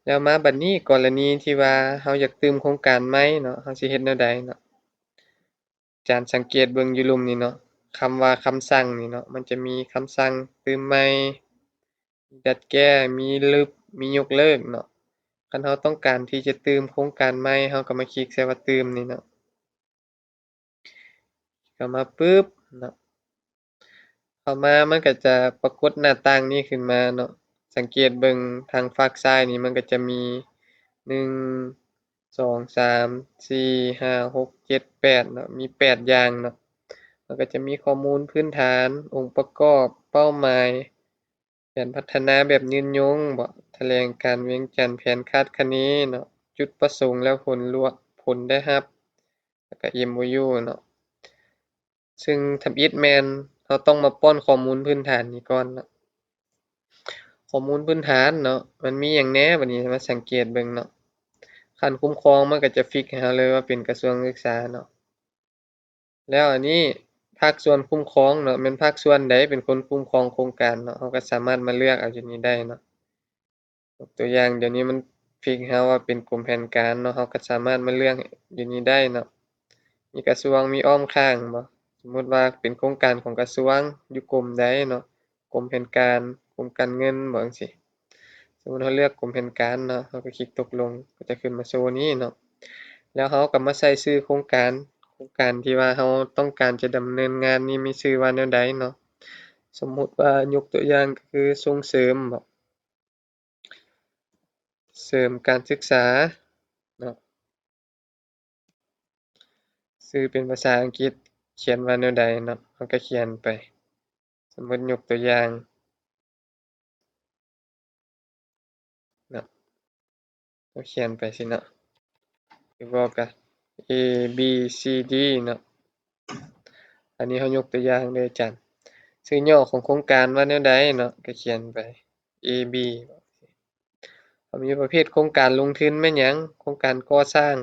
ແລ້ວມາບັດນີ້ ກໍລະນີທີ່ວ່າເຮົາຢາກຕື່ມໂຄງການໃໝ່ເນາະ ເຮົາຊິເຮັດແນວໃດເນາະ? ອາຈານສັງເກດເບິ່ງຢູ່ລຸ່ມນີ້ເນາະ ຄຳວ່າຄຳສັ່ງນີ້ເນາະ ມັນຈະມີຄຳສັ່ງຕື່ມໃໝ່, ມີດັດແກ້, ມີລຶບ, ມີຍົກເລີກເນາະ. ຄັນເຮົາຕ້ອງການທີ່ຈະຕື່ມໂຄງການໃໝ່ ເຮົາກໍມາຄລິກໃສ່ວ່າຕື່ມນີ້ເນາະ. ເຂົ້າມາປຶບເນາະ ເຂົ້າມາມັນກໍຈະປາກົດໜ້າຕ່າງນີ້ຂຶ້ນມາເນາະ. ສັງເກດເບິ່ງທາງຟາກຊ້າຍນີ້ ມັນກໍຈະມີ ໜຶ່ງ ສອງ ສາມ ສີ່ ຫ້າ ຫົກ ເຈັດ ແປດເນາະ ມີແປດຢ່າງເນາະ. ມັນກໍຈະມີຂໍ້ມູນພື້ນຖານ, ອົງປະກອບ, ເປົ້າໝາຍ, ແຜນພັດທະນາແບບຍືນຍົງບໍ, ຖະແຫຼງການວຽງຈັນ, ແຜນຄາດຄະເນເນາະ, ຈຸດປະສົງ ແລະ ຜົນລວມ, ຜົນໄດ້ຮັບ ແລ້ວກໍ ເອັມໂອຢູ ເນາະ. ຊຶ່ງທຳອິດແມ່ນເຮົາຕ້ອງມາປ້ອນຂໍ້ມູນພື້ນຖານນີ້ກ່ອນເນາະ. ຂໍ້ມູນພື້ນຖານເນາະ ມັນມີຫຍັງແດ່? ບັດນີ້ມາສັງເກດເບິ່ງເນາະ. ຂັ້ນຄຸ້ມຄອງມັນກໍຈະຟິກໃຫ້ເຮົາເລີຍວ່າເປັນກະຊວງສຶກສາເນາະ. ແລ້ວອັນນີ້ພາກສ່ວນຄຸ້ມຄອງເນາະ ແມ່ນພາກສ່ວນໃດເປັນຄົນຄຸ້ມຄອງໂຄງການເນາະ ເຮົາກໍສາມາດມາເລືອກເອົາຢູ່ນີ້ໄດ້ເນາະ. ຍົກຕົວຢ່າງ ດຽວນີ້ມັນຟິກໃຫ້ເຮົາວ່າເປັນກົມແຜນການເນາະ ເຮົາກໍສາມາດມາເລືອກຢູ່ນີ້ໄດ້ເນາະ. ມີກະຊວງ ມີອ້ອມຂ້າງບໍ? ສົມມຸດວ່າເປັນໂຄງການຂອງກະຊວງ ຢູ່ກົມໃດເນາະ? ກົມແຜນການ, ກົມການເງິນບໍ? ຈັ່ງຊີ້. ສົມມຸດເຮົາເລືອກກົມແຜນການເນາະ ເຮົາກໍຄລິກຕົກລົງ ກໍຈະຂຶ້ນມາໂຊນີ້ເນາະ. ແລ້ວເຮົາກໍມາໃສ່ຊື່ໂຄງການ, ໂຄງການທີ່ວ່າເຮົາຕ້ອງການຈະດຳເນີນງານນີ້ມີຊື່ວ່າແນວໃດເນາະ. ສົມມຸດວ່າຍົກຕົວຢ່າງກໍຄືສົ່ງເສີມບໍ? ເສີມການສຶກສາເນາະ. ຊື່ເປັນພາສາອັງກິດ ຂຽນວ່າແນວໃດເນາະ ເຮົາກໍຂຽນໄປ. ສົມມຸດຍົກຕົວຢ່າງເນາະ ເຮົາຂຽນໄປຊີ້ເນາະ ຫຼືບໍ່ກໍ ເອ ບີ ຊີ ດີ ເນາະ. ອັນນີ້ເຮົາຍົກຕົວຢ່າງເດີອາຈານ. ຊື່ຫຍໍ້ຂອງໂຄງການວ່າແນວໃດເນາະ ກໍຂຽນໄປ ເອ ບີ ເຮົາມີປະເພດໂຄງການລົງທຶນແມ່ນຫຍັງ? ໂຄງການກໍ່ສ້າງ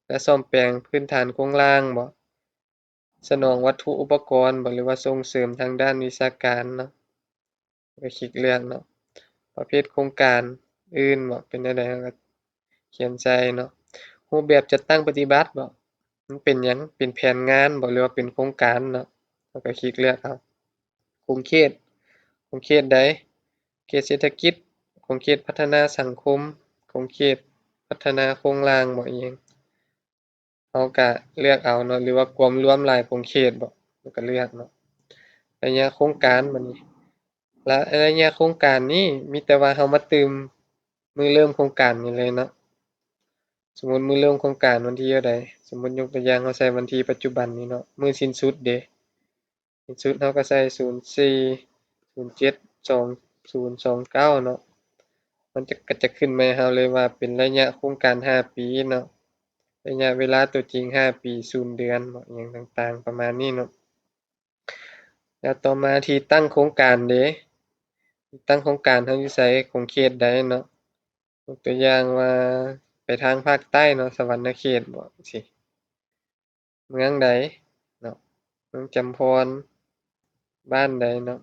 ແລະ ສ້ອມແປງພື້ນຖານໂຄງລ່າງບໍ? ສະໜອງວັດຖຸອຸປະກອນບໍ? ຫຼືວ່າສົ່ງເສີມທາງດ້ານວິຊາການເນາະ? ກໍຄລິກເລືອກເນາະ. ປະເພດໂຄງການອື່ນບໍ? ເປັນແນວໃດ? ເຮົາກໍຂຽນໃສ່ເນາະ. ຮູບແບບຈັດຕັ້ງປະຕິບັດບໍ? ມັນເປັນຫຍັງ? ເປັນແຜນງານບໍ? ຫຼືວ່າເປັນໂຄງການເນາະ? ເຮົາກໍຄລິກເລືອກເອົາ. ຂົງເຂດ, ຂົງເຂດໃດ? ເຂດເສດຖະກິດ, ຂົງເຂດພັດທະນາສັງຄົມ, ຂົງເຂດພັດທະນາໂຄງລ່າງບໍ? ອີ່ຫຍັງ? ເຮົາກະເລືອກເອົາເນາະ ຫຼືວ່າກວມລວມຫຼາຍຂົງເຂດບໍ? ເຮົາກະເລືອກເນາະ. ໄລຍະໂຄງການບັດນີ້ ລະໄລຍະໂຄງການນີ້ມີແຕ່ວ່າເຮົາມາຕື່ມມື້ເລີ່ມໂຄງການນີ້ເລີຍເນາະ. ສົມມຸດມື້ເລີ່ມໂຄງການວັນທີເທົ່າໃດ? ສົມມຸດຍົກຕົວຢ່າງ ເຮົາໃສ່ວັນທີປັດຈຸບັນນີ້ເນາະ ມື້ສິ້ນສຸດເດ. ສິ້ນສຸດເຮົາກໍໃສ່ ສູນສີ່ ສູນເຈັດ ສອງ ສູນ ສອງເກົ້າເນາະ. ມັນຈະ ກໍຈະຂຶ້ນມາໃຫ້ເຮົາເລີຍວ່າເປັນໄລຍະໂຄງການຫ້າປີເນາະ, ໄລຍະເວລາຕົວຈິງຫ້າປີ ສູນເດືອນເນາະ ອີ່ຫຍັງຕ່າງໆປະມານນີ້ເນາະ. ແລ້ວຕໍ່ມາທີ່ຕັ້ງໂຄງການເດ, ທີ່ຕັ້ງໂຄງການເຮົາຢູ່ໃສ? ຂົງເຂດໃດເນາະ? ຍົກຕົວຢ່າງວ່າໄປທາງພາກໃຕ້ເນາະ, ສະຫວັນນະເຂດບໍ? ຈັ່ງຊີ້. ເມືອງໃດເນາະ, ເມືອງຈຳພອນ, ບ້ານໃດເນາະ.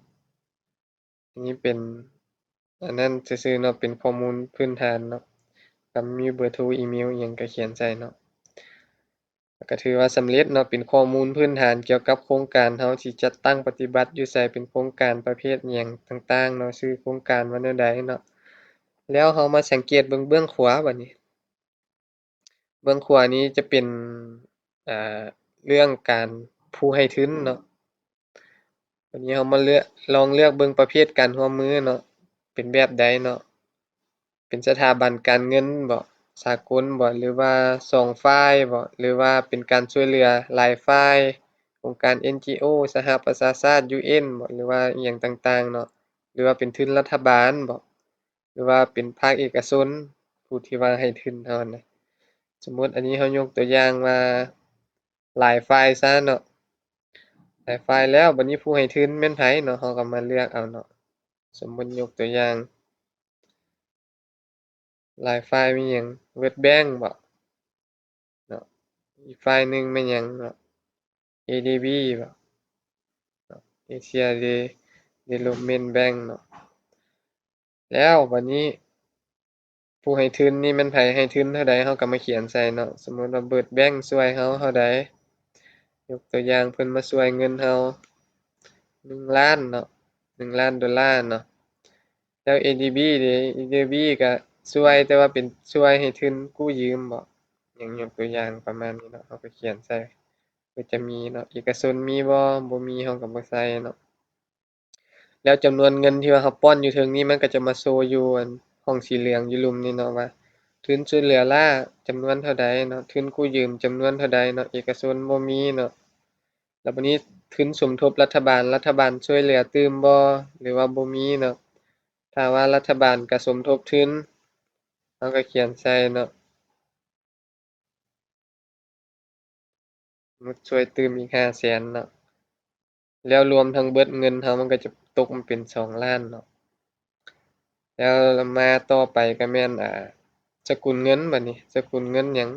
ອັນນີ້ເປັນອັນນັ້ນຊື່ໆເນາະ, ເປັນຂໍ້ມູນພື້ນຖານເນາະ, ກະມີເບີໂທ ອີເມວ ອີ່ຫຍັງກະຂຽນໃສ່ເນາະ. ກະຖືວ່າສຳເລັດເນາະ, ເປັນຂໍ້ມູນພື້ນຖານກ່ຽວກັບໂຄງການເຮົາຊິຈັດຕັ້ງປະຕິບັດຢູ່ໃສ, ເປັນໂຄງການປະເພດຫຍັງຕ່າງໆເນາະ, ຊື່ໂຄງການວ່າແນວໃດເນາະ. ແລ້ວເຮົາມາສັງເກດເບິ່ງເບື້ອງຂວາບັດນີ້. ເບື້ອງຂວານີ້ຈະເປັນ ເອີ ເລື່ອງການຜູ້ໃຫ້ທຶນເນາະ. ບັດນີ້ເຮົາມາເລືອກ ລອງເລືອກເບິ່ງປະເພດການຮ່ວມມືເນາະ, ເປັນແບບໃດເນາະ? ເປັນສະຖາບັນການເງິນບໍ? ສາກົນບໍ? ຫຼືວ່າສອງຝ່າຍບໍ? ຫຼືວ່າເປັນການຊ່ວຍເຫຼືອຫຼາຍຝ່າຍ, ອົງການ ເອັນຈີໂອ, ສະຫະປະຊາຊາດ, ຢູເອັນບໍ? ຫຼືວ່າອີ່ຫຍັງຕ່າງໆເນາະ? ຫຼືວ່າເປັນທຶນລັດຖະບານບໍ? ຫຼືວ່າເປັນພາກເອກະຊົນ ຜູ້ທີ່ວ່າໃຫ້ທຶນເຮົານະ. ສົມມຸດອັນນີ້ເຮົາຍົກຕົວຢ່າງວ່າຫຼາຍຝ່າຍຊະເນາະ, ຫຼາຍຝ່າຍແລ້ວ ບັດນີ້ຜູ້ໃຫ້ທຶນແມ່ນໃຜເນາະ? ເຮົາກໍມາເລືອກເອົາເນາະ. ສົມມຸດຍົກຕົວຢ່າງ ຫຼາຍຝ່າຍມີຫຍັງ? ເວີດແບັງບໍ? ເນາະ, ອີກຝ່າຍໜຶ່ງແມ່ນຫຍັງເນາະ? ເອດີບີບໍ? ເນາະ, ເອເຊຍເດ ເດເວລັອບເມັນແບັງເນາະ. ແລ້ວບັດນີ້ ຜູ້ໃຫ້ທຶນນີ້ແມ່ນໃຜໃຫ້ທຶນເທົ່າໃດ ເຮົາກໍມາຂຽນໃສ່ເນາະ. ສົມມຸດວ່າ Bird Bank ຊ່ວຍເຮົາເທົ່າໃດ, ຍົກຕົວຢ່າງ ເພິ່ນມາຊ່ວຍເງິນເຮົາໜຶ່ງລ້ານເນາະ, ໜຶ່ງລ້ານໂດລາເນາະ. ແລ້ວ ADB ເດ ADB ກໍຊ່ວຍ ແຕ່ວ່າເປັນຊ່ວຍໃຫ້ທຶນກູ້ຢືມບໍ ຫຍັງ ຍົກຕົວຢ່າງປະມານນີ້ເນາະ, ເຮົາກໍຂຽນໃສ່ ກໍຈະມີເນາະ. ເອກະຊົນມີບໍ? ບໍ່ມີ ເຮົາກໍບໍ່ໃສ່ເນາະ. ແລ້ວຈຳນວນເງິນທີ່ວ່າເຮົາປ້ອນຢູ່ເທິງນີ້ ມັນກໍຈະມາໂຊຢູ່ອັນຫ້ອງສີເຫຼືອງຢູ່ລຸ່ມນີ້ເນາະ ວ່າທຶນຊ່ວຍເຫຼືອລ້າຈຳນວນເທົ່າໃດເນາະ, ທຶນກູ້ຢືມຈຳນວນເທົ່າໃດເນາະ, ເອກະຊົນບໍ່ມີເນາະ. ແລ້ວບັດນີ້ທຶນສົມທົບລັດຖະບານ, ລັດຖະບານຊ່ວຍເຫຼືອຕື່ມບໍ່ ຫຼືວ່າບໍ່ມີເນາະ. ຖ້າວ່າລັດຖະບານກະສົມທົບທຶນ ເຮົາກະຂຽນໃສ່ເນາະ. ໝົດຊ່ວຍຕື່ມອີກຫ້າແສນເນາະ. ແລ້ວລວມທັງເບິດເງິນເຮົາມັນກໍຈະຕົກມາເປັນສອງລ້ານເນາະ. ແລ້ວມາຕໍ່ໄປກໍແມ່ນ ອ່າ ສະກຸນເງິນ. ບັດນີ້ສະກຸນເງິນຫຍັງ?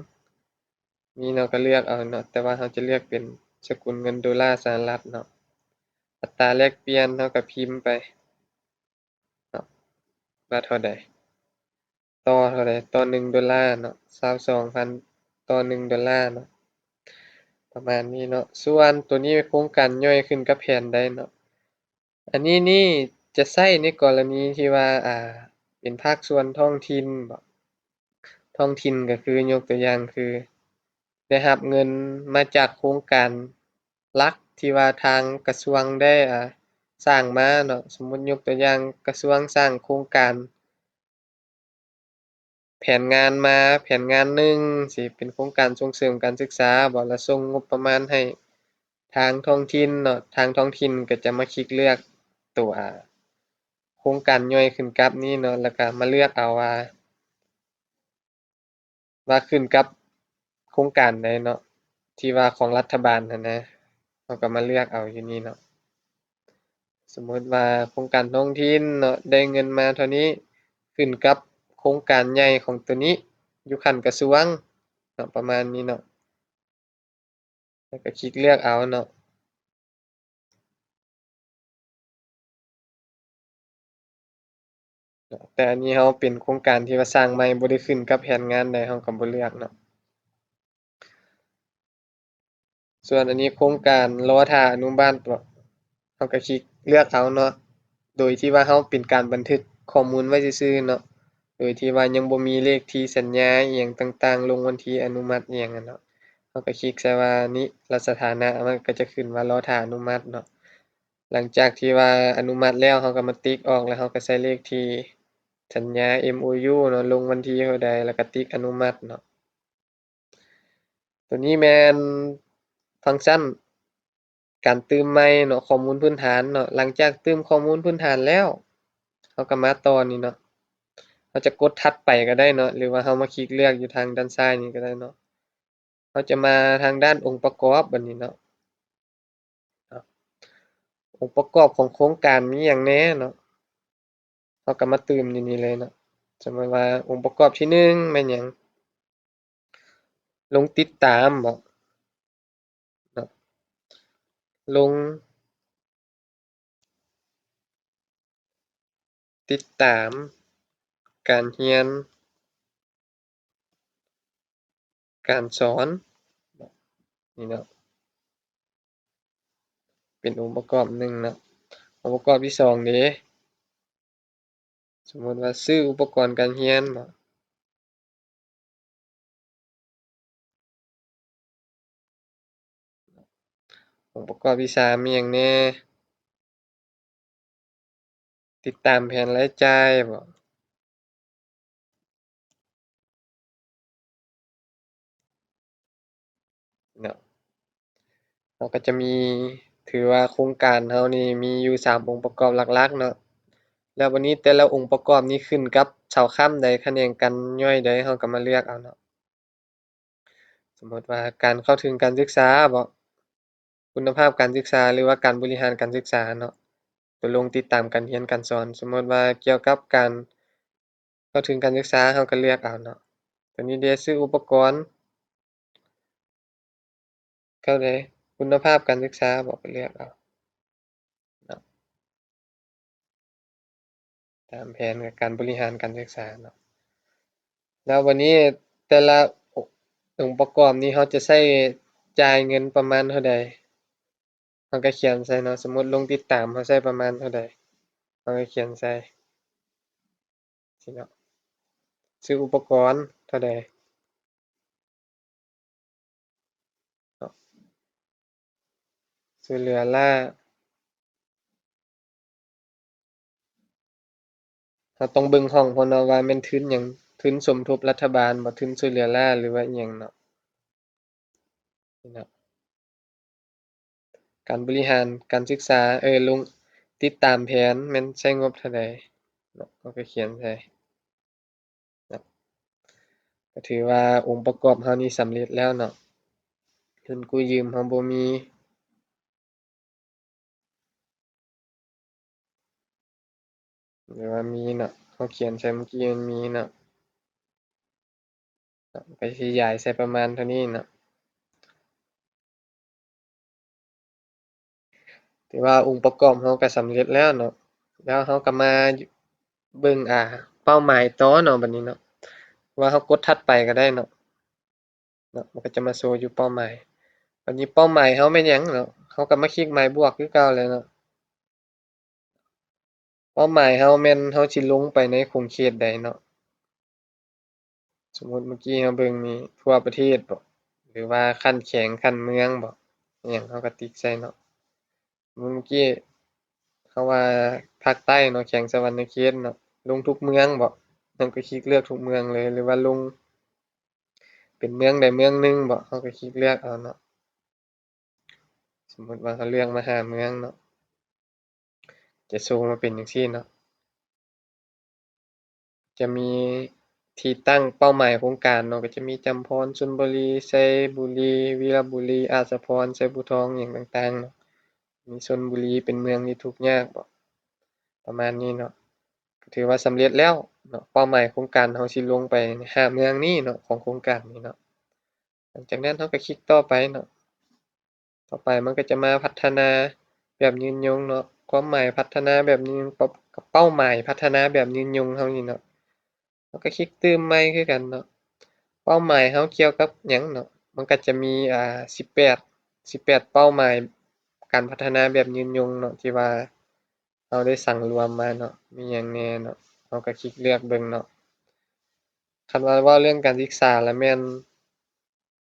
ນີ້ເນາະ ກໍເລືອກເອົາເນາະ, ແຕ່ວ່າເຮົາຈະເລືອກເປັນສະກຸນເງິນໂດລາສະຫະລັດເນາະ. ອັດຕາແລກປ່ຽນເຮົາກໍພິມໄປເນາະ ວ່າເທົ່າໃດ? ຕໍ່ເທົ່າໃດ? ຕໍ່ໜຶ່ງໂດລາເນາະ, ຊາວສອງພັນຕໍ່ໜຶ່ງໂດລາເນາະ, ປະມານນີ້ເນາະ. ສ່ວນໂຕນີ້ໂຄງການຍ່ອຍ ຂຶ້ນກັບແຜນໃດເນາະ. ອັນນີ້ນີ້ຈະໃຊ້ໃນກໍລະນີທີ່ວ່າ ອ່າ ເປັນພາກສ່ວນທ້ອງຖິ່ນບໍ? ທ້ອງຖິ່ນກໍຄື ຍົກຕົວຢ່າງຄື ໄດ້ຮັບເງິນມາຈາກໂຄງການຫຼັກທີ່ວ່າທາງກະຊວງໄດ້ ອ່າ ສ້າງມາເນາະ. ສົມມຸດຍົກຕົວຢ່າງ ກະຊວງສ້າງໂຄງການແຜນງານມາແຜນງານໜຶ່ງ ຊິເປັນໂຄງການສົ່ງເສີມການສຶກສາບໍ ລະສົ່ງງົບປະມານໃຫ້ທາງທ້ອງຖິ່ນເນາະ, ທາງທ້ອງຖິ່ນກໍຈະມາຄລິກເລືອກຕົວ ອ່າ ໂຄງການຍ່ອຍຂຶ້ນກັບນີ້ເນາະ, ແລ້ວກໍມາເລືອກເອົາວ່າ ວ່າຂຶ້ນກັບໂຄງການໃດເນາະ ທີ່ວ່າຂອງລັດຖະບານຫັ້ນນະ, ເຮົາກໍມາເລືອກເອົາຢູ່ນີ້ເນາະ. ສົມມຸດວ່າໂຄງການທ້ອງຖິ່ນເນາະ ໄດ້ເງິນມາເທົ່ານີ້ ຂຶ້ນກັບໂຄງການໃຫຍ່ຂອງໂຕນີ້ ຢູ່ຂັ້ນກະຊວງເນາະ, ປະມານນີ້ເນາະ. ແລ້ວກໍຄລິກເລືອກເອົາເນາະ. ແຕ່ອັນນີ້ເຮົາເປັນໂຄງການທີ່ວ່າສ້າງໃໝ່ ບໍ່ໄດ້ຂຶ້ນກັບແຜນງານໃດ ເຮົາກໍບໍ່ເລືອກເນາະ. ສ່ວນອັນນີ້ໂຄງການລໍຖ້າອະນຸມັດ ເຮົາກໍຄລິກເລືອກເອົາເນາະ, ໂດຍທີ່ວ່າເຮົາເປັນການບັນທຶກຂໍ້ມູນໄວ້ຊື່ໆເນາະ, ໂດຍທີ່ວ່າຍັງບໍ່ມີເລກທີສັນຍາອີ່ຫຍັງຕ່າງໆ ລົງວັນທີອະນຸມັດອີ່ຫຍັງຫັ້ນເນາະ. ເຮົາກໍຄລິກໃສ່ວ່ານີ້ ລະສະຖານະ ມັນກໍຈະຂຶ້ນວ່າລໍຖ້າອະນຸມັດເນາະ. ຫຼັງຈາກທີ່ວ່າອະນຸມັດແລ້ວ ເຮົາກໍມາຕິກອອກ ແລ້ວເຮົາກໍໃສ່ເລກທີສັນຍາ MOU ເນາະ, ລົງວັນທີເທົ່າໃດ ແລ້ວກໍຕິກອະນຸມັດເນາະ. ໂຕນີ້ແມ່ນຟັງຊັນການຕື່ມໃໝ່ເນາະ, ຂໍ້ມູນພື້ນຖານເນາະ. ຫຼັງຈາກຕື່ມຂໍ້ມູນພື້ນຖານແລ້ວ ເຮົາກໍມາຕໍ່ນີ້ເນາະ, ເຮົາຈະກົດຖັດໄປກໍໄດ້ເນາະ ຫຼືວ່າເຮົາມາຄລິກເລືອກຢູ່ທາງດ້ານຊ້າຍນີ້ກໍໄດ້ເນາະ. ເຮົາຈະມາທາງດ້ານອົງປະກອບບັດນີ້ເນາະ. ອົງປະກອບຂອງໂຄງການມີຫຍັງແດ່ເນາະ, ເຮົາກໍມາຕື່ມຢູ່ນີ້ເລີຍເນາະ. ສົມມຸດວ່າອົງປະກອບທີໜຶ່ງແມ່ນຫຍັງ? ລົງຕິດຕາມບໍເນາະ, ລົງ ຕິດຕາມການຮຽນການສອນນີ້ເນາະ, ເປັນອົງປະກອບໜຶ່ງເນາະ. ອົງປະກອບທີສອງເດ? ສົມມຸດວ່າຊື້ອຸປະກອນການຮຽນບໍ? ອົງປະກອບທີສາມມີຫຍັງແດ່? ຕິດຕາມແຜນລາຍຈ່າຍບໍ? ເນາະ, ເຮົາກໍຈະມີ ຖືວ່າໂຄງການເຮົານີ້ມີຢູ່ສາມອົງປະກອບຫຼັກໆເນາະ. ແລ້ວບັດນີ້ແຕ່ລະອົງປະກອບນີ້ຂຶ້ນກັບເສົາຄ້ຳໃດຂະແໜງການຍ່ອຍໃດ ເຮົາກໍມາເລືອກເອົາເນາະ. ສົມມຸດວ່າການເຂົ້າເຖິງການສຶກສາບໍ? ຄຸນນະພາບການສຶກສາ ຫຼືວ່າການບໍລິຫານການສຶກສາເນາະ, ຕົວລົງຕິດຕາມການຮຽນການສອນ. ສົມມຸດວ່າກ່ຽວກັບການເຂົ້າເຖິງການສຶກສາ ເຮົາກໍເລືອກເອົາເນາະ. ຕົວນີ້ເດ ຊື້ອຸປະກອນ ເຂົ້າໃດ ຄຸນນະພາບການສຶກສາບໍ? ກໍເລືອກເອົາເນາະ. ຕາມແຜນການບໍລິຫານການສຶກສາເນາະ. ແລ້ວບັດນີ້ແຕ່ລະອົງປະກອບນີ້ ເຮົາຈະໃຊ້ຈ່າຍເງິນປະມານເທົ່າໃດ? ເຮົາກໍຂຽນໃສ່ເນາະ, ສົມມຸດລົງຕິດຕາມ ເຮົາໃຊ້ປະມານເທົ່າໃດ? ເຮົາກໍຂຽນໃສ່ ຊີ້ເນາະ, ຊື້ອຸປະກອນເທົ່າໃດ? ເນາະ ຊ່ວຍເຫຼືອລ້າ. ເຮົາຕ້ອງເບິ່ງຫ້ອງພ້ອມເນາະ ວ່າແມ່ນທຶນຫຍັງ, ທຶນສົມທົບລັດຖະບານບໍ, ທຶນຊ່ວຍເຫຼືອລ້າ ຫຼືວ່າອີ່ຫຍັງເນາະ. ນີ້ເນາະ ການບໍລິຫານການສຶກສາ, ເອີ ລົງຕິດຕາມແຜນແມ່ນໃຊ້ງົບເທົ່າໃດເນາະ, ເຮົາກໍຂຽນໃສ່. ເນາະ ກໍຖືວ່າອົງປະກອບເຮົານີ້ສຳເລັດແລ້ວເນາະ, ທຶນກູ້ຢືມເຮົາບໍ່ມີ ຫຼືວ່າມີເນາະ, ເຮົາຂຽນໃສ່ເມື່ອກີ້ມັນມີເນາະ, ເນາະ ໄປຂະຫຍາຍໃສ່ປະມານເທົ່ານີ້ເນາະ. ຖືວ່າອົງປະກອບເຮົາກໍສຳເລັດແລ້ວເນາະ, ແລ້ວເຮົາກໍມາເບິ່ງ ອ່າ ເປົ້າໝາຍຕໍ່ເນາະ ບັດນີ້ເນາະ, ວ່າເຮົາກົດຖັດໄປກໍໄດ້ເນາະ, ເນາະ ມັນກໍຈະມາໂຊຢູ່ເປົ້າໝາຍ. ບັດນີ້ເປົ້າໝາຍເຮົາແມ່ນຫຍັງເນາະ, ເຮົາກໍມາຄລິກໝາຍບວກຄືເກົ່າແຫຼະເນາະ. ເປົ້າໝາຍເຮົາແມ່ນເຮົາຊິລົງໄປໃນຂົງເຂດໃດເນາະ, ສົມມຸດເມື່ອກີ້ເຮົາເບິ່ງນີ້ ທົ່ວປະເທດບໍ ຫຼືວ່າຂັ້ນແຂວງ ຂັ້ນເມືອງບໍ ອີ່ຫຍັງ ເຮົາກໍຕິກໃສ່ເນາະ. ເມື່ອກີ້ເຮົາວ່າພາກໃຕ້ເນາະ ແຂວງສະຫວັນນະເຂດເນາະ, ລົງທຸກເມືອງບໍ ເຮົາກໍຄລິກເລືອກທຸກເມືອງເລີຍ, ຫຼືວ່າລົງເປັນເມືອງໃດເມືອງໜຶ່ງບໍ ເຮົາກໍຄລິກເລືອກເອົາເນາະ. ສົມມຸດວ່າເຮົາເລືອກມາຫ້າເມືອງເນາະ, ຈະໂຊມາເປັນຈັ່ງຊີ້ເນາະ. ຈະມີທີ່ຕັ້ງເປົ້າໝາຍໂຄງການເນາະ, ກໍຈະມີຈຳພອນ, ຊົນບຸລີ, ໄຊບູລີ, ວິລະບູລີ, ອາດສະພອນ, ໄຊບູທອງ ຫຍັງຕ່າງໆເນາະ. ມີຊົນບຸລີເປັນເມືອງທີ່ທຸກຍາກບໍ ປະມານນີ້ເນາະ, ກໍຖືວ່າສຳເລັດແລ້ວເນາະ. ເປົ້າໝາຍໂຄງການເຮົາຊິລົງໄປຫ້າເມືອງນີ້ເນາະ ຂອງໂຄງການນີ້ເນາະ. ຫຼັງຈາກນັ້ນເຮົາກໍຄລິກຕໍ່ໄປເນາະ, ຕໍ່ໄປມັນກໍຈະມາພັດທະນາແບບຍືນຍົງເນາະ. ຄວາມໝາຍພັດທະນາແບບຍືນ ເປົ້າ ເປົ້າໝາຍພັດທະນາແບບຍືນຍົງເຮົານີ້ເນາະ, ເຮົາກໍຄລິກຕື່ມໃໝ່ຄືກັນເນາະ. ເປົ້າໝາຍເຮົາກ່ຽວກັບຫຍັງເນາະ, ມັນກໍຈະມີ ອ່າ ສິບແປດ ສິບແປດເປົ້າໝາຍການພັດທະນາແບບຍືນຍົງເນາະ ທີ່ວ່າ ເຮົາໄດ້ສັງລວມມາເນາະ, ມີຫຍັງແດ່ເນາະ, ເຮົາກໍຄລິກເລືອກເບິ່ງເນາະ. ຄັນວ່າເວົ້າເລື່ອງການສຶກສາລະແມ່ນ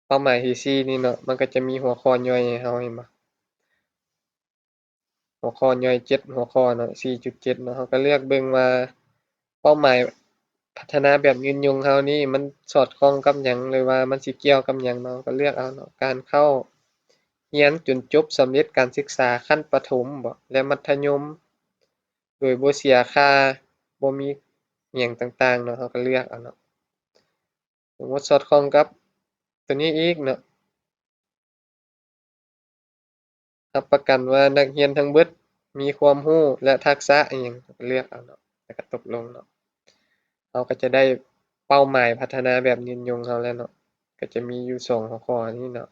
ເປົ້າໝາຍທີສີ່ນີ້ເນາະ, ມັນກໍຈະມີຫົວຂໍ້ຍ່ອຍໃຫ້ເຮົາເຫັນບໍ່? ຫົວຂໍ້ຍ່ອຍເຈັດຫົວຂໍ້ເນາະ, ສີ່ຈຸດເຈັດເນາະ, ເຮົາກໍເລືອກເບິ່ງວ່າເປົ້າໝາຍ ພັດທະນາແບບຍືນຍົງເຮົານີ້ມັນສອດຄ່ອງກັບຫຍັງ ຫຼືວ່າມັນຊິກ່ຽວກັບຫຍັງເນາະ, ກໍເລືອກເອົາເນາະ. ການເຂົ້າຮຽນຈົນຈົບສຳເລັດການສຶກສາຂັ້ນປະຖົມບໍ ແລະ ມັດທະຍົມ ໂດຍບໍ່ເສຍຄ່າ, ບໍ່ມີຫຍັງຕ່າງໆເນາະ, ເຮົາກໍເລືອກເອົາເນາະ. ສົມມຸດສອດຄ່ອງກັບຕົວນີ້ອີກເນາະ. ຮັບປະກັນວ່ານັກຮຽນທັງເບິດມີຄວາມຮູ້ ແລະ ທັກສະອີ່ຫຍັງ, ເລືອກເອົາເນາະ ແລ້ວກໍຕົກລົງເນາະ. ເຮົາກໍຈະໄດ້ເປົ້າໝາຍພັດທະນາແບບຍືນຍົງເຮົາແລ້ວເນາະ, ກໍຈະມີຢູ່ສອງຫົວຂໍ້ນີ້ເນາະ.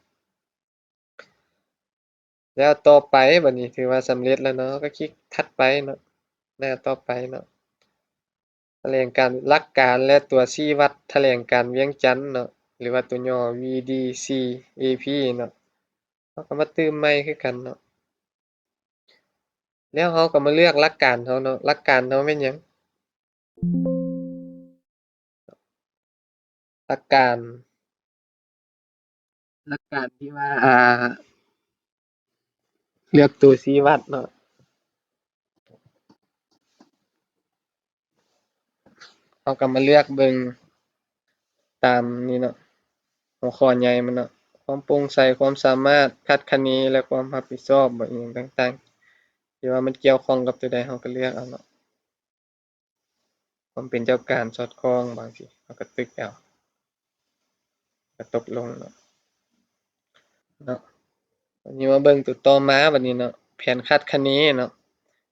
ແລ້ວຕໍ່ໄປ ບັດນີ້ຖືວ່າສຳເລັດແລ້ວເນາະ, ເຮົາກໍຄລິກຖັດໄປເນາະ, ໜ້າຕໍ່ໄປເນາະ. ຖະແຫຼງການຫຼັກການ ແລະ ຕົວຊີ້ວັດຖະແຫຼງການວຽງຈັນເນາະ ຫຼືວ່າຕົວຫຍໍ້ ວີດີຊີເອພີ ເນາະ, ເຮົາກໍມາຕື່ມໃໝ່ຄືກັນເນາະ. ແລ້ວເຮົາກໍມາເລືອກຫຼັກການເຮົາເນາະ, ຫຼັກການເຮົາແມ່ນຫຍັງ? ຫຼັກການ ຫຼັກການທີ່ວ່າ ອ່າ ເລືອກຕົວຊີ້ວັດເນາະ, ເຮົາກໍມາເລືອກເບິ່ງຕາມນີ້ເນາະ, ຫົວຂໍ້ໃຫຍ່ມັນເນາະ, ຄວາມໂປ່ງໃສ, ຄວາມສາມາດ, ຄາດຄະເນ ແລະ ຄວາມຮັບຜິດຊອບ ບໍ່ ອີ່ຫຍັງຕ່າງໆ ທີ່ວ່າມັນກ່ຽວຂ້ອງກັບຕົວໃດ ເຮົາກໍເລືອກເອົາເນາະ. ຄວາມເປັນເຈົ້າການສອດຄ່ອງ ບາງທີເຮົາກໍຕຶກເອົາ ກໍຕົກລົງເນາະ ເນາະ. ບັດນີ້ມາເບິ່ງຕົວຕໍ່ມາບັດນີ້ເນາະ, ແຜນຄາດຄະເນເນາະ.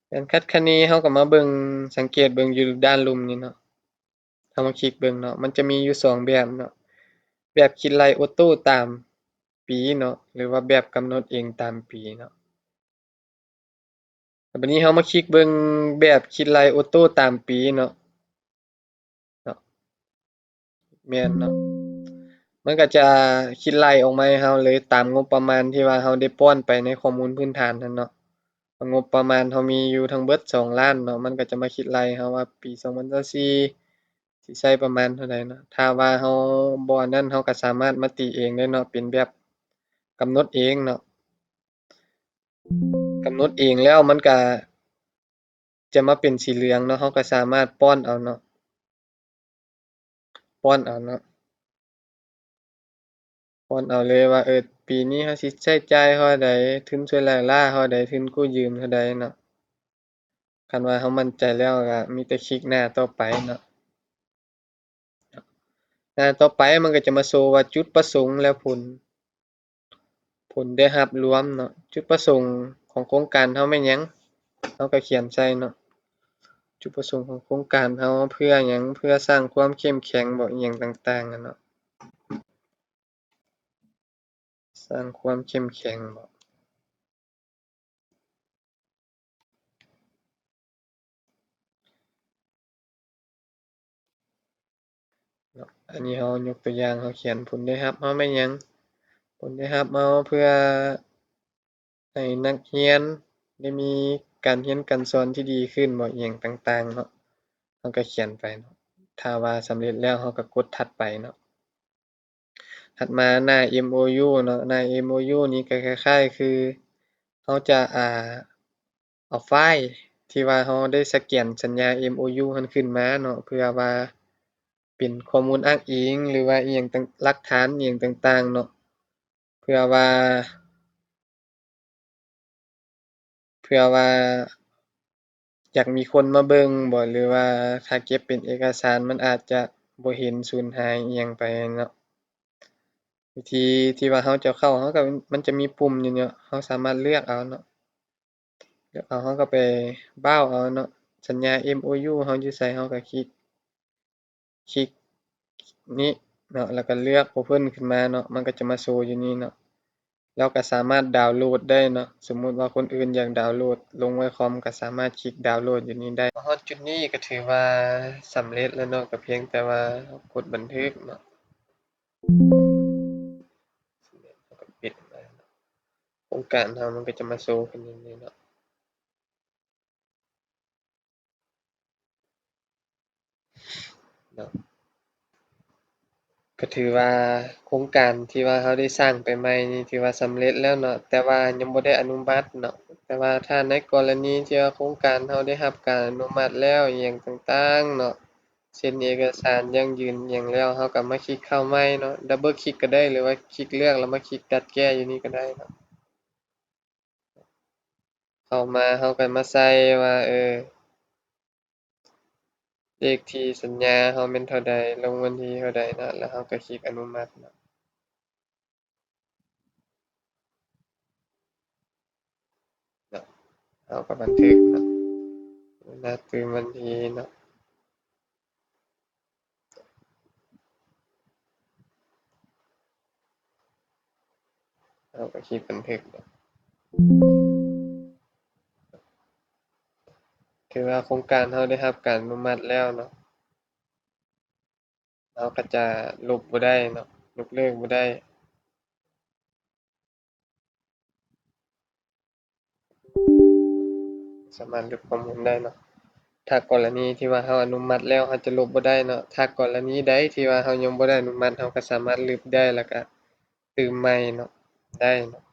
ແຜນຄາດຄະເນເຮົາກໍມາເບິ່ງ ສັງເກດເບິ່ງຢູ່ດ້ານລຸ່ມນີ້ເນາະ, ເຮົາມາຄລິກເບິ່ງເນາະ, ມັນຈະມີຢູ່ສອງແບບເນາະ, ແບບຄິດໄລ່ໂອໂຕ້ຕາມປີເນາະ ຫຼືວ່າແບບກຳນົດເອງຕາມປີເນາະ. ແລ້ວບັດນີ້ເຮົາມາຄລິກເບິ່ງແບບຄິດໄລ່ໂອໂຕ້ຕາມປີເນາະ, ເນາະ. ແມ່ນເນາະ ມັນກໍຈະຄິດໄລ່ອອກມາໃຫ້ເຮົາເລີຍ ຕາມງົບປະມານທີ່ວ່າເຮົາໄດ້ປ້ອນໄປໃນຂໍ້ມູນພື້ນຖານຫັ້ນເນາະ. ງົບປະມານເຮົາມີຢູ່ທັງເບິດສອງລ້ານເນາະ ມັນກໍຈະມາຄິດໄລ່ເຮົາວ່າປີສອງພັນຊາວສີ່ ຊິໃຊ້ປະມານເທົ່າໃດເນາະ. ຖ້າວ່າເຮົາບໍ່ອັນນັ້ນ ເຮົາກໍສາມາດມາຕີເອງໄດ້ເນາະ ເປັນແບບກຳນົດເອງເນາະ ກຳນົດເອງແລ້ວມັນກະຈະມາເປັນສີເຫຼືອງເນາະ ເຮົາກໍສາມາດປ້ອນເອົາເນາະ ປ້ອນເອົາເນາະ ປ້ອນເອົາເລີຍວ່າ ເອີ ປີນີ້ເຮົາຊິໃຊ້ຈ່າຍເທົ່າໃດ ທຶນຊ່ວຍລ້າເທົ່າໃດ ທຶນກູ້ຢືມເທົ່າໃດເນາະ. ຄັນວ່າເຮົາໝັ້ນໃຈແລ້ວກໍມີແຕ່ຄລິກໜ້າຕໍ່ໄປເນາະ ໜ້າຕໍ່ໄປມັນກໍຈະມາໂຊວ່າຈຸດປະສົງ ແລະ ຜົນ ຜົນໄດ້ຮັບລວມເນາະ ຈຸດປະສົງຂອງໂຄງການເຮົາແມ່ນຫຍັງ ເຮົາກໍຂຽນໃສ່ເນາະ ຈຸດປະສົງຂອງໂຄງການເຮົາເພື່ອຫຍັງ ເພື່ອສ້າງຄວາມເຂັ້ມແຂງບໍ ອີ່ຫຍັງຕ່າງໆຫັ້ນເນາະ ສ້າງຄວາມເຂັ້ມແຂງບໍ. ເນາະ ອັນນີ້ເຮົາຍົກຕົວຢ່າງ ເຮົາຂຽນຜົນໄດ້ຮັບເຮົາແມ່ນຫຍັງ ຜົນໄດ້ຮັບເຮົາເພື່ອໃຫ້ນັກຮຽນໄດ້ມີການຮຽນການສອນທີ່ດີຂຶ້ນບໍ ອີ່ຫຍັງຕ່າງໆເນາະ ເຮົາກໍຂຽນໄປເນາະ ຖ້າວ່າສຳເລັດແລ້ວເຮົາກໍກົດຖັດໄປເນາະ. ຖັດມາໜ້າ ເອັມໂອຢູ ເນາະ ໜ້າ ເອັມໂອຢູ ນີ້ກໍຄ້າຍໆຄືເຮົາຈະ ອ່າ ເອົາໄຟລ໌ທີ່ວ່າເຮົາໄດ້ສະແກນສັນຍາ ເອັມໂອຢູ ຫັ້ນຂຶ້ນມາເນາະ ເພື່ອວ່າເປັນຂໍ້ມູນອ້າງອີງ ຫຼືວ່າອີ່ຫຍັງຕ່າງ ຫຼັກຖານອີ່ຫຍັງຕ່າງໆເນາະ ເພື່ອວ່າ ເພື່ອວ່າຢາກມີຄົນມາເບິ່ງບໍ ຫຼືວ່າຖ້າເກັບເປັນເອກະສານ ມັນອາດຈະບໍ່ເຫັນ ສູນຫາຍອີ່ຫຍັງໄປເນາະ. ວິທີທີ່ວ່າເຮົາຈະເຂົ້າ ເຮົາກໍ ມັນຈະມີປຸ່ມຢູ່ເນາະ ເຮົາສາມາດເລືອກເອົາເນາະ ເລືອກເອົາ ເຮົາກໍໄປບຣາວເອົາເນາະ ສັນຍາ ເອັມໂອຢູ ເຮົາຢູ່ໃສ ເຮົາກໍຄລິກ ຄລິກນີ້ເນາະ ແລ້ວກໍເລືອກ Open ຂຶ້ນມາເນາະ ມັນກໍຈະມາໂຊຢູ່ນີ້ເນາະ. ເຮົາກໍສາມາດດາວໂຫຼດໄດ້ເນາະ ສົມມຸດວ່າຄົນອື່ນຢາກດາວໂຫຼດລົງໄວ້ຄອມ ກໍສາມາດຄລິກດາວໂຫຼດຢູ່ນີ້ໄດ້. ມາຮອດຈຸດນີ້ກໍຖືວ່າສຳເລັດແລ້ວເນາະ ກໍພຽງແຕ່ວ່າເຮົາກົດບັນທຶກເນາະ ເຮົາກໍປິດໄວ້ເນາະ ໂຄງການເຮົາມັນກໍຈະມາໂຊຂຶ້ນຢູ່ນີ້ເນາະ. ເນາະ ກໍຖືວ່າໂຄງການທີ່ວ່າເຮົາໄດ້ສ້າງໄປໃໝ່ນີ້ ຖືວ່າສຳເລັດແລ້ວເນາະ ແຕ່ວ່າຍັງບໍ່ໄດ້ອະນຸມັດເນາະ. ແຕ່ວ່າຖ້າໃນກໍລະນີທີ່ວ່າໂຄງການເຮົາໄດ້ຮັບການອະນຸມັດແລ້ວ ອີ່ຫຍັງຕ່າງໆເນາະ ເຊັນເອກະສານຢັ້ງຢືນອີ່ຫຍັງແລ້ວ ເຮົາກໍມາຄລິກເຂົ້າໃໝ່ເນາະ ດັບເບິນຄລິກກໍໄດ້ ຫຼືວ່າຄລິກເລືອກ ແລ້ວມາຄລິກຕັດແກ້ຢູ່ນີ້ກໍໄດ້ເນາະ. ເຂົ້າມາເຮົາກໍມາໃສ່ວ່າ ເອີ ເລກທີ່ສັນຍາເຮົາແມ່ນເທົ່າໃດ ລົງວັນທີເທົ່າໃດເນາະ ແລ້ວເຮົາກໍຄລິກອະນຸມັດເນາະ ເນາະ ເຮົາກໍບັນທຶກເນາະ ນັດຕື່ມວັນທີເນາະ. ເຮົາກໍຄລິກບັນທຶກ ຖືວ່າໂຄງການເຮົາໄດ້ຮັບການອະນຸມັດແລ້ວເນາະ ເຮົາກໍຈະລົບບໍ່ໄດ້ເນາະ ຍົກເລີກບໍ່ໄດ້. ສາມາດລົບຂໍ້ມູນໄດ້ເນາະ ຖ້າກໍລະນີທີ່ວ່າເຮົາອະນຸມັດແລ້ວ ເຮົາຈະລົບບໍ່ໄດ້ເນາະ. ຖ້າກໍລະນີໃດທີ່ວ່າເຮົາຍັງບໍ່ໄດ້ອະນຸມັດ ເຮົາກໍສາມາດລົບໄດ້ ແລ້ວກໍຕື່ມໃໝ່ເນາະ ໄດ້ເນາະ.